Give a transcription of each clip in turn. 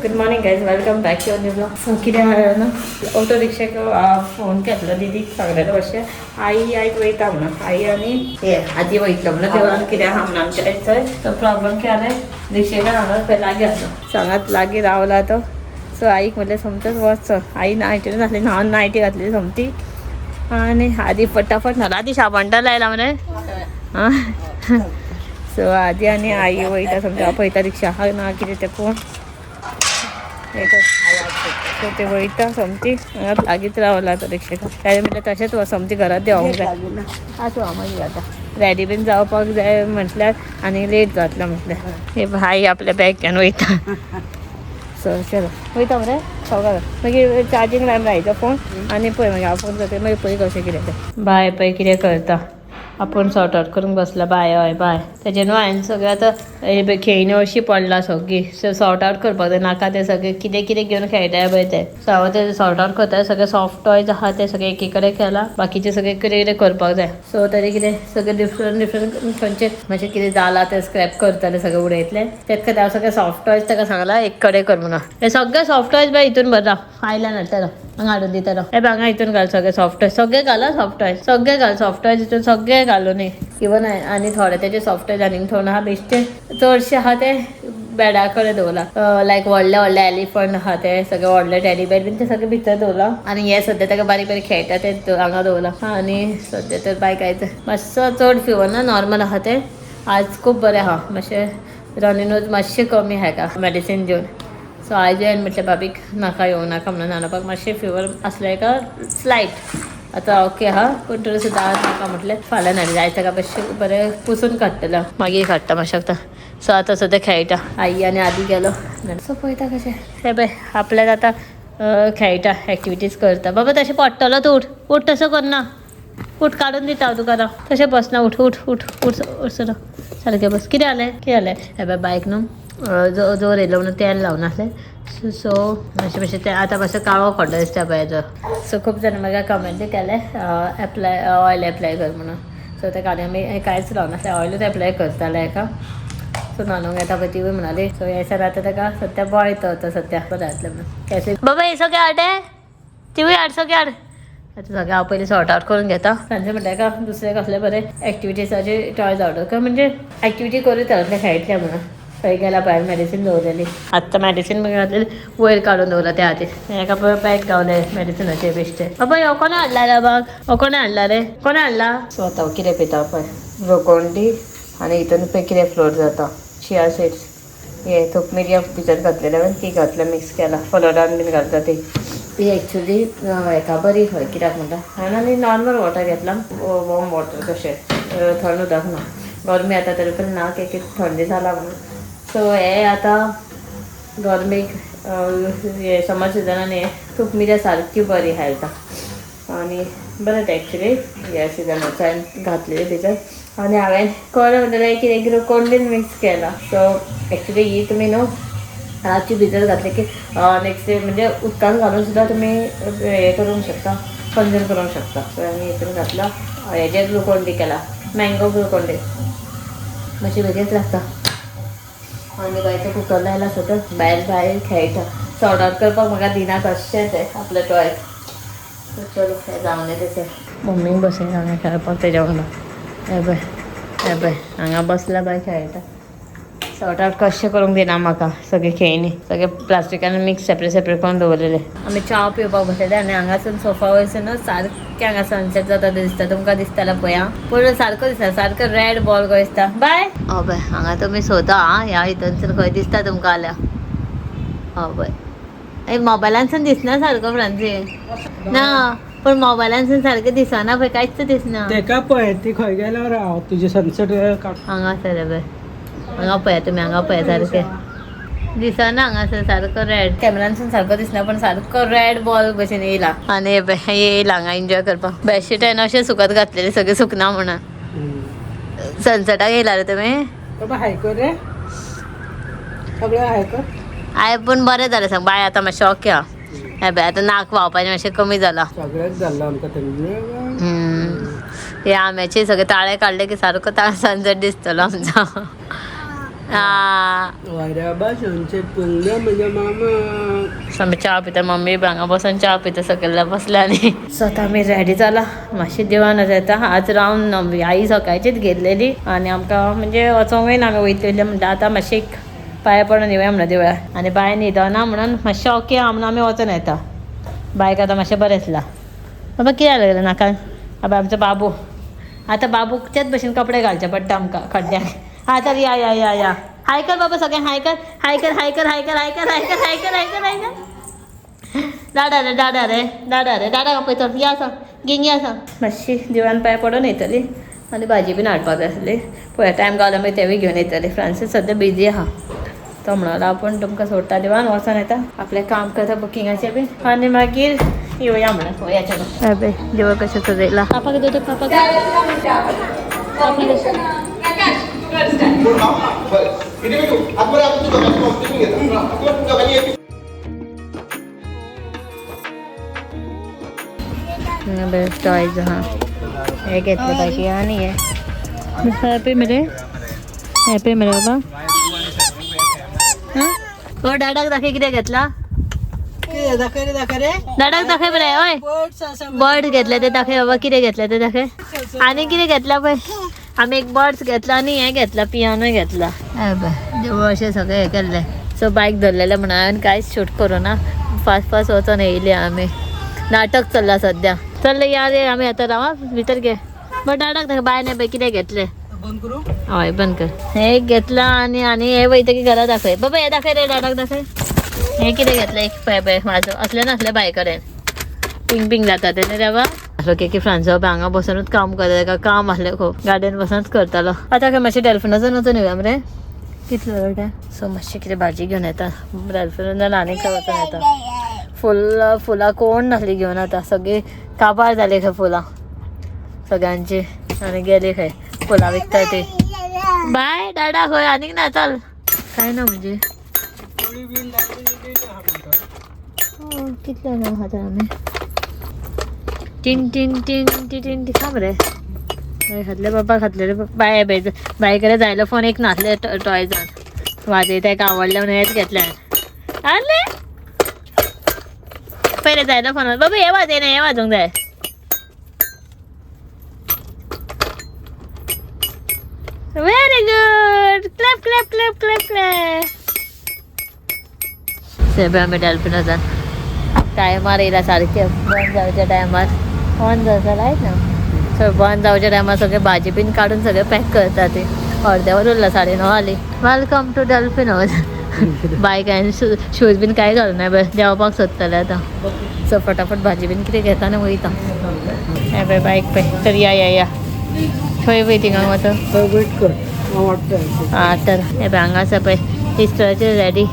Good morning guys, welcome back to new vlog. So कितें आहा ना, ऑटो रिक्षाक फोन केल्लो दिदीक सांगलेलो कशें आई आयज वयता म्हणून, आई आनी हे आजी वयतलो म्हणून देवळान कितें आहा म्हणून आमच्या आयज थंय. तो प्रॉब्लम कितें जालें, रिक्षेकार हांगा खंय लागीं आसलो, सांगात लागीं रावला तो. सो आईक म्हटलें सोमतेच वच. आई नायटीन घातली, न्हांवन नायटी घातली सोमती आनी आदी फटाफट न्हालो. आदी शाबंटा लायला मरे. आं, सो आदी आनी आई वयता सोमते. हांव पळयता रिक्षा आहा ना कितें तें पळोवन. सो ते वयता सोमती, हांगा लागींच रावला तो रिक्षेकार. ताणें म्हटलें तशेंच वच सोमती घरात देंवोंक जाय. आसूं, हांव मागीर जाता रेडी बीन जावपाक जाय म्हटल्यार आनी लेट जातलो म्हटलें. हे भाई आपल्या बॅग घेवन वयता. सो चलो वयता मरे सगळं. मागीर चार्जींग लायन लायता फोन आनी पळय मागीर हांव फोन करता, मागीर पळय कशें कितें तें. बाय पळय कितें करता, आपूण सॉर्ट आवट करूंक बसला. बाय हय बाय, तेजें न्हू हांवें सगळें आतां हे पळय खेळणी अशी पडला सगळी. सो सॉर्ट आवट करपाक जाय, नाका तें सगळें कितें कितें घेवन खेळटाय पळय तें. सो हांव तें सॉर्ट आवट करता. सगळें सॉफ्ट टॉयज आहा ते सगळे एकी कडेन केला, बाकीचे सगळे कितें कितें करपाक जाय. सो तरी कितें सगळें डिफरंट डिफरंट खंयचे मातशें कितें जालां तें स्क्रॅप करतलें, सगळें उडयतलें. तेच खातीर हांव सगळें सॉफ्ट टॉयज ताका सांगलां एक कडेन कर म्हणून. हे सगळे सॉफ्ट टॉयज बाय हितून भरता, आयल्यान हाडटलो, हांगा हाडून दितलो. हे हांगा हितून घाल सगळे सॉफ्ट टॉयज, सगळे घाला सॉफ्ट टॉयज, सगळे घाल सॉफ्ट टॉयज हितून सगळे घालून. इवन आनी थोडे तेजे सॉफ्ट टॉयज आनीक थोडे आहा बेश्टे, चडशे आहा ते बेडा कडेन दवरला. लायक व्हडले व्हडले एलिफंट आहा ते सगळे, व्हडले टेडी बेर बीन ते सगळे भितर दवरला. आनी हे सद्या ताका बारीक बारीक खेळटा ते हांगा दवरला. आनी सद्या तर बाय कांय मातसो चड फिवर ना, नॉर्मल आहा ते. आज खूब बरें आहा, मातशें रनी नोज मातशें कमी आहा का मेडिसीन घेवन. सो आयज हांवें म्हटलें भाभीक नाका येवं नाका म्हणून, नानपाक मातशें फिवर आसलें का स्लायट, आतां ओके आहा, पूण तरी सुद्दां आज नाका म्हटलें. फाल्यां न्हाली आयज ताका मातशें बरें पुसून काडटलें, मागीर काडटा मातशें आतां. सो आतां सद्या खेळटा आई आनी आदी गेलो. सो पळयता कशें हे पळय आपल्याक आतां खेळटा, एक्टिविटीज करता. बाबा तशें पडटलो तूं, उठ उठ, तसो करना, उठ, काडून दिता हांव तुका आतां. तशें बसना, उठ उठ उठ उठ उठ सर सारकें बस. कितें जालें कितें जालें? हे पळय बायक न्हू जो जोर येयलो म्हणून तेल लावन आसलें. सो मातशें मातशें तें आतां मातसो काळो खड्डो दिसता पळय हेजो. सो खूब जाणां म्हाका कमेंटूय केले एप्लाय ऑयल एप्लाय कर म्हणून. सो तेका आमी कांयच लावनासलें, ऑयलूच एप्लाय करताले हेका. सो न्हाणूंक येता पळय तिवूय म्हणाली. सो हे सर आतां ताका सद्या बरो येता आतां सद्या बरें जातलें म्हणून. केसे बाबा हे सगळे हाड, तिवूय हाड, सगळे हाड. आतां सगळें हांव पयलीं सॉर्ट आवट करून घेता. सांजे म्हणल्यार का दुसरे कसले बरे एक्टिविटीजाचे टॉयज ऑर्डर कर, म्हणजे एक्टिविटी करूं येता खेळटले म्हणून. खंय गेला भायर मेडिसीन दवरलेली, आत्तां मेडिसीन घातलेली वयर काडून दवरला त्या खातीर. हेका पळय बॅग गावले मेडिसिनाचे बेश्टे. बाबा हो कोणें हाडला रे? बाग हो कोणें हाडला रे? कोणें हाडला? सो आतां हांव कितें पिता पळय, ग्लुकोन डी आनी हितून पळय कितें फ्लोट जाता, चिया सीड्स हे तूप मिरयां भितर घातलेलें हांवें, ती घातल्या, मिक्स केला, फलोडान बीन घालता ती. ती एक्चुली हेका बरी खंय, कित्याक म्हणटा हांवें आनी नॉर्मल वॉटर घेतलां, वॉर्म वॉटर कशें, थंड उदक ना. गरमी आतां तरी पण नाक एक एक थंडी जाला म्हणून. सो हे आतां गरमेक हे समर सिजनान हे तूप मिरयां सारकी बरी हेल्थाक आनी बरें तें एक्चुली ह्या सिजनाचो हांवें घातलेली भितर. आनी हांवें कोण म्हणटलें कितें ग्लुकोन डीन मिक्स केला. सो एक्चुली ही तुमी न्हू रातची भिजत घातली की नेक्स्ट डे म्हणजे उदकान घालून सुद्दां तुमी हे करूंक शकता, कंज्यूम करूंक शकता. सो आमी हितून घातला हेजे ग्लुकोन डी केला, मँगो ग्लुकोन डी, मातशें वेगळेच लागता. आनी बायचो कुकर लायला सद्या, भायर भायर खेळटा, सॉर्ट आवट करपाक म्हाका दिना कशें तें आपलें टॉयज. चलो हें जावन तेचें मम्मीक बसयना हांगा खेळपाक तेज्या वांगडा. हे पळय हे पळय हांगा बसला बाय खेळटा, सॉर्ट आवट कशें करूंक दिना म्हाका. सगळे खेळणी सगळे प्लास्टिकान मिक्स सेपरेट सेपरेट करून दवरलेले. आमी च्या पिवपाक बसलेले आनी हांगासून सोफा वयरसून सारकें हांगा सनसेट जाता तें दिसता. तुमकां दिसतालें पळय पूण सारको दिसता, सारको रेड बॉल कसो दिसता बाय. हो पळय हांगा तुमी सोदा आं, ह्या हितूनसून खंय दिसता तुमकां जाल्यार. हो पळय मोबायलानसून दिसना सारको फ्रांसी ना, पण मोबायलानसून सारकें दिसना पळय, कांयच दिसना. तेका पळय ती खंय गेल्यावर राव तुजे सनसेट काड. हांगासर रे पळय, हांगा पळया तुमी, हांगा पळया सारकें दिसना हांगासर सारको रेड, कॅमेरानसून सारको दिसना पण सारको रेड बॉल भशेन येयला. आनी हे पळय येयला हांगा एन्जॉय करपाक. बेडशीट हांवें अशें सुकत घातलेले सगळें सुकना म्हणून. सनसेटाक येयला रे तुमी? बाबा हाय कर रे, सगळें हाय कर. I पूण बरें जालें सांग बाय, आतां मातशें ओके आहा. हे पळय आतां नाक व्हांवपाचें मातशें कमी जालां. सगळेंच जाल्लो आमकां थंय. हे आंब्याचे सगळे ताळे काडले की सारको सनसेट दिसतलो आमचो. आमी च्या पिता, मम्मी हांगा बसून च्या पिता, सकयल्या बसल्या. आनी सो आमी रेडी जाला, मातशी देवान येता. आज रावन आई सकाळचीच गेल्लेली आनी आमकां म्हणजे वचोंकय ना, आमी वयतले म्हणटा आतां मातशें पांय पडून येवया म्हणून देवळा. आनी बाय न्हिदना म्हणून मातशें ओके आहा म्हणून आमी वचोन येता. बायक आतां मातशें बरें आसलां. बाबा कितें लागलें नाकान? बाबा आमचो बाबू आतां बाबूक तेच भशेन कपडे घालचे पडटा आमकां खड्ड्याक. हा चल या या या या, हाय कर बाबा सगळें, हाय कर हाय कर हाय कर हाय कर हाय कर हाय कर हाय कर हाय कर हाय कर. डाडा रे डाडा रे डाडा रे डाडा पळय या सांग गिंग या सांग. मातशी देवळान पांय पडून येतली आनी भाजी बीन हाडपाक जाय आसली. पळय टायम गावला मागीर तेवूय घेवन येतली. फ्रांसीस सद्या बिजी आहा, तो म्हणलो आपूण तुमकां सोडटा देवळान वचोन येता, आपलें काम करता बुकिंगाचें बीन आनी मागीर येवया म्हणून. पळोवया चलो. अबे देवळ कशें सजयलां. पापाक दे पापाक. टॉयज हां हे घेतले पाहिजे. आनी हे हॅपी मरे, हॅपी मरे बाबा. हां ओ डाडाक दाखय कितें घेतला. डाडाक दाखय बरें. हय बर्ड घेतले ते दाखय बाबा, कितें घेतले ते दाखय. आनी कितें घेतला पळय. आमी एक बर्ड्स घेतला आनी हें घेतला, पियानो घेतला. देवूळ अशें सगळें हें केल्लें. सो बायक धरलेलें म्हणून हांवें कांयच शूट करूं ना, फास्ट फास्ट वचोन येयले आमी. नाटक चल्लां सद्या. चल्ले या रे आमी आतां रावा भितर घे. बट डाडाक दाखय बाय न्ही पळय कितें घेतलें. हय बंद कर. हे एक घेतला आनी आनी हे वयता की घरा दाखय बाबा. हे दाखय रे डाडाक दाखय. हे कितें घेतलें एक पळय पळय म्हाजो असलें नासलें बाय कडेन पिंग पिंग जाता तें न्ही बाबा. असलो की फ्रांस बाबा हांगा बसोनूच काम करता, ताका काम आसलें खूब, गार्डन बसोनूच करतालो. आतां खंय मातशें डॅल्फिनासान वचून येवया मरे. कितलो वेळ टायम? सो मातशें कितें भाजी घेवन येता डॅल्फिनासान आनी खंय वचून येता. फुलां फुलां कोण नासली घेवन, आतां सगळीं काबार जाली खंय फुलां सगळ्यांची आनी गेली खंय फुलां विकता ती. बाय डाडा खंय आनीक ना चल काय ना म्हणजे कितले जाण खाता आमी. Tin tin tin T tin T खा मरे. खातले बाबा खातले रे बाय बाय बाय कडे जायलो फोन एक नासले टॉयजान वाजयता एका आवडलें म्हणून हेच घेतलें. आले पयले जायलो फोन बाबा हे वाजयना, हे वाजोवंक जाय. Very good, clap clap clap clap clap. सेबे आमी डॅल्फिनासान टायमार येयला सारकें. बंद जावच्या टायमार, ऑन जाता लायट ना, सो बंद जावच्या टायमार सगळें भाजी बीन काडून सगळें पॅक करता ती. अर्द्या वर उरला, 9:30 आली. Welcome to डॅल्फिनोज. बायक हांवें शूज बीन कांय घालूं ना, देंवपाक सोदतालें आतां. सो फटाफट भाजी बीन कितें घेता आनी वयता. हें पळय बायक पळय. तर या या या खंय पळय थिंगा वता. आं तर हें पळय हांगा आसा पळय इस्टराचेर रेडी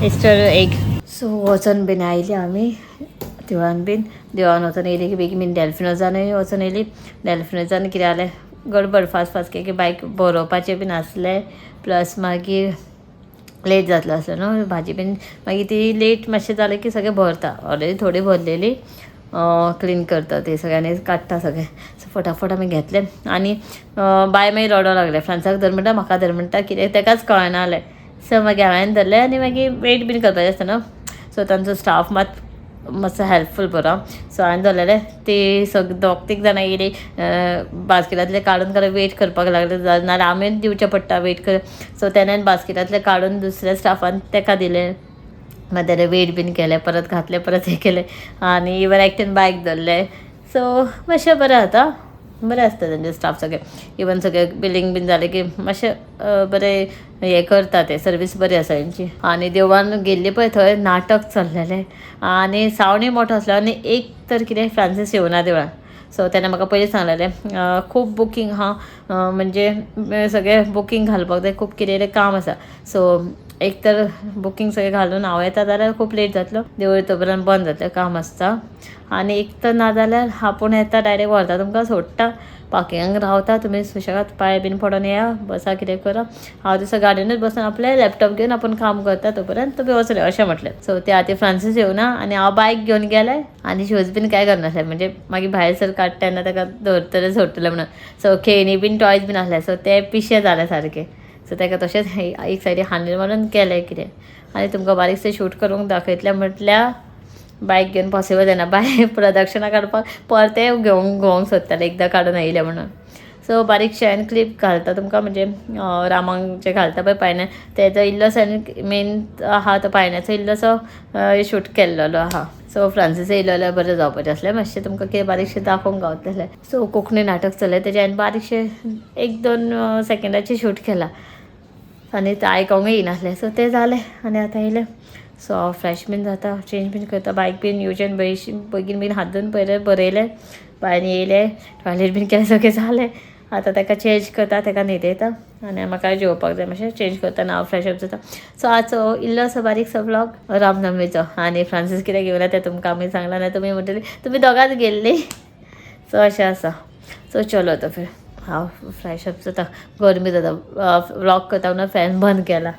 इस्टर एग. सो वचोन बीन आयली आमी देवळान बीन. देवळान वचोन येयली की बेगीन बीन डॅल्फिनोजानूय वचोन येयली. डॅल्फिनोजान कितें जालें गडबड फास्ट फास्ट की बायक बरोवपाचें बीन आसलें, प्लस मागीर लेट जातलो आसलो न्हू भाजी बीन. मागीर ती लेट मातशें जालें की सगळें भरता, ऑलरेडी थोडी भरलेली क्लीन करता ते सगळ्यांनी काडटा सगळें. सो फटाफट आमी घेतलें आनी बाय मागीर रडोंक लागलें. फ्रांसाक धर म्हणटा, म्हाका धर म्हणटा, कितें तेकाच कळना जालें. सो मागीर हांवें धरलें आनी मागीर वेट बीन करपाचें आसता न्हू. सो तांचो स्टाफ मात मातसो हेल्पफूल बरो. सो हांवें धरलेलें ती सग दोग तीग जाणां येयली बास्केटांतलें काडून काडून वेट करपाक लागले, नाल्यार आमी दिवचें पडटा वेट कर. सो तेणेन बास्केटांतलें काडून दुसऱ्या स्टाफान तेका दिलें, मागीर तेणें वेट बीन केलें, परत घातलें, परत हें केलें आनी इवन एकट्यान बायक धरलें. सो मातशें बरें जाता, बरें आसता तेंचे स्टाफ सगळे. इवन सगळे बिलींग बीन जालें की मातशें बरें हें करता ते, सर्वीस बरी आसा तेंची. आनी देवळान गेल्ली पळय थंय नाटक चल्लेलें आनी सावंडय मोठो आसलो आनी एक तर कितें फ्रांसीस येवना देवळान. सो तेणें म्हाका पयलीं सांगलेलें खूब बुकींग आहा, म्हणजे सगळें बुकींग घालपाक जाय, खूब कितें कितें काम आसा. सो एक तर बुकींग सगळें घालून हांव येता जाल्यार खूब लेट जातलो, देवूळ तो पर्यंत बंद जातलें, काम आसता. आनी एक तर ना जाल्यार आपूण येता डायरेक्ट व्हरता तुमकां सोडटा, पार्किंगाक रावता, तुमी सुशेगाद पांय बीन पडोन येया, बसा कितें करा. हांव दिसा गाडयेनूच बसून आपलें लॅपटॉप घेवन आपूण काम करता, तो पर्यंत तुमी वचले अशें म्हटलें. सो त्या खातीर फ्रांसीस येवना आनी हांव बायक घेवन गेलें आनी शूज बीन कांय घालनासलें, म्हणजे मागीर भायर सर काडटा तेन्ना ताका दवरतलें सोडटलें म्हणून. सो खेळणी बीन टॉयज बीन आसले, सो ते पिशे जाले सारके. सो सो ताका तशेंच एक सायडी हांडीर मारून केलें कितें आनी तुमकां बारीकशें शूट करूंक दाखयतलें म्हटल्यार बायक घेवन पॉसिबल जायना. बाय प्रदक्षिणा काडपाक परतें घेवंक घोवंक सोदतालें एकदां काडून येयलें म्हणून. सो बारीकशें हांवें क्लिप घालता तुमकां, म्हणजे रामाक जे घालता पळय पायण्यान तेजो इल्लोसो हांवें मेन आहा तो पायण्याचो इल्लोसो शूट केल्लोलो आहा. सो फ्रांसीस येयलो जाल्यार बरें जावपाचें आसलें, मातशें तुमकां कितें बारीकशें दाखोवंक गावतलें. सो कोंकणी नाटक चलय तेजें हांवें बारीकशें 1-2 सेकेंडाचें शूट केलां आनी तें आयकोंकूय येयनासलें. सो तें जालें आनी आतां येयलें. सो हांव फ्रेश बीन जाता, चेंज बीन करता, बायक बीन येवचें बेगीन बीन हात धुवन पयलें बरयलें, बायन येयलें, टॉयलेट बीन केलें, सगळें जालें. आतां ताका चेंज करता, ताका न्हिदयता आनी म्हाका जेवपाक जाय, मातशें चेंज करता आनी हांव फ्रेश अप जाता. सो आजचो इल्लोसो बारीकसो व्लॉग रामनवमीचो आनी फ्रांसीस कित्याक घेवना तें तुमकां आमी सांगलां ना, तुमी म्हणटली तुमी दोगांच गेल्लीं. सो अशें आसा. सो चलो तर फिर हांव फ्रेश अप जाता, गरमी जाता, व्लॉग करता म्हणून फॅन बंद केला.